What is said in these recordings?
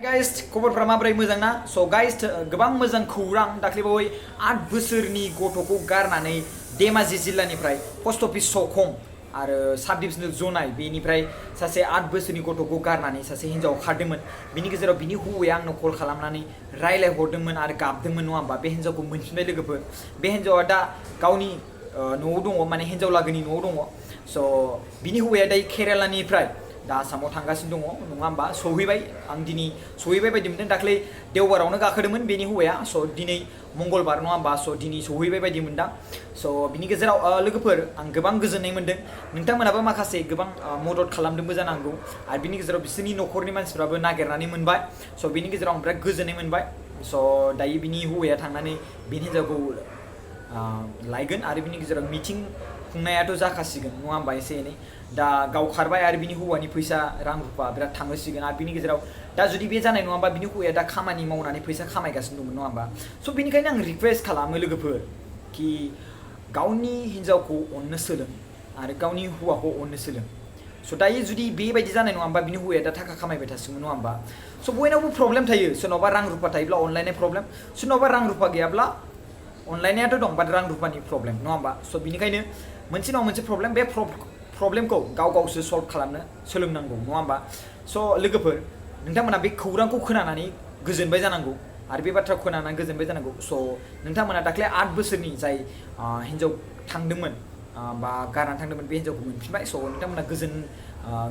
guys खबरफ्रा माब्रै मोजां ना स गाइस गोबां मोजां खौरां दाख्लैबावै 8 बोसोरनि गथ'खौ गारनानै धेमाजि जिल्लानिफ्राय पस्ट अफिस सखं आरो साब डिभिजनेल जनाय बेनिफ्राय सासे 8 बोसोरनि गथ'खौ गारनानै सासे हिन्जाव खारदोंमोन बिनि गेजेराव बिनि हौवाया आंनो कल खालामनानै रायलायहरदोंमोन आरो गाबदोंमोन नङा होमबा बे हिन्जावखौ मोनफिनबाय लोगोफोर बे हिन्जावा दा गावनि न'आव दङ माने हिन्जाव लागोनि न'आव दङ स बिनि हौवाया दायो केरालानिफ्राय दा आसामाव थांगासिनो दङ नङा होमबा सहैबाय आं दिनै सहैबाय बायदि मोनदों दाख्लै देवबारावनो गाखोदोंमोन बेनि हौवाया स दिनै मंगलबार नङा होमबा स दिनै सहैबाय बायदि मोनदां स बिनि गेजेराव लोगोफोर आं गोबां गोजोननाय मोनदों नोंथांमोनाबो माखासे गोबां मदद खालामदोंबो जानांगौ आरो बिनि गेजेराव बिसोरनि न'खरनि मानसिफ्राबो नागिरनानै मोनबाय स बिनि गेजेराव आं बिराद गोजोननाय मोनबाय स दायो बिनि हौवाया थांनानै बिनि हिन्जावखौ लायगोन आरो बिनि गेजेराव मिटिं खुंनायाथ' जाखासिगोन नङा होमबा एसे एनै दा गाव खारबाय आरो बिनि हौवानि फैसा रां रुफा बिराद थांहोसिगोन आरो बिनि गेजेराव दा जुदि बे जानाय नङाबा बिनि हौवाया दा खामानि मावनानै फैसा खामायगासिनो दंमोन नङा होमबा स बेनिखायनो आं रिक्वेस्ट खालामो लोगोफोर कि गावनि हिन्जावखौ अननो सोलों आरो गावनि हौवाखौ अननो सोलों स दायो जुदि बेबायदि जानाय नङा होमबा बिनि हौवाया दा थाखा खामायबाय थासिगोन नङा होमबा स बयनावबो प्रब्लेम थायो सोरनावबा रां रुफा थायोब्ला अनलायनाय प्रब्लेम सोरनावबा रां रुफा गैयाब्ला अनलायनायाथ' दं बाट रां रुफानि प्रब्लेम नङा होमबा स बिनिखायनो मोनसे नङा मोनसे प्रब्लेम बे प्रब्लेमखौ गावसो सल्भ खालामनो सोलोंनांगौ नङा होमबा स लोगोफोर नोंथांमोना बे खौरांखौ खोनानानै गोजोनबाय जानांगौ आरो बे बाथ्राखौ खोनानानै गोजोनबाय जानांगौ स नोंथांमोना दाख्लै 8 बोसोरनि जाय हिन्जाव थांदोंमोन बा गारनानै थांदोंमोन बे हिन्जावखौ मोनफिनबाय स नोंथांमोना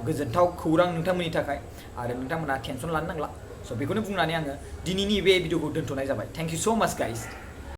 गोजोनथाव खौरां नोंथांमोननि थाखाय आरो नोंथांमोना टेनसन लानो नांला स बेखौनो बुंनानै आङो दिनैनि बे भिडिअखौ दोनथ'नाय जाबाय थेंक इउ स माच गाइस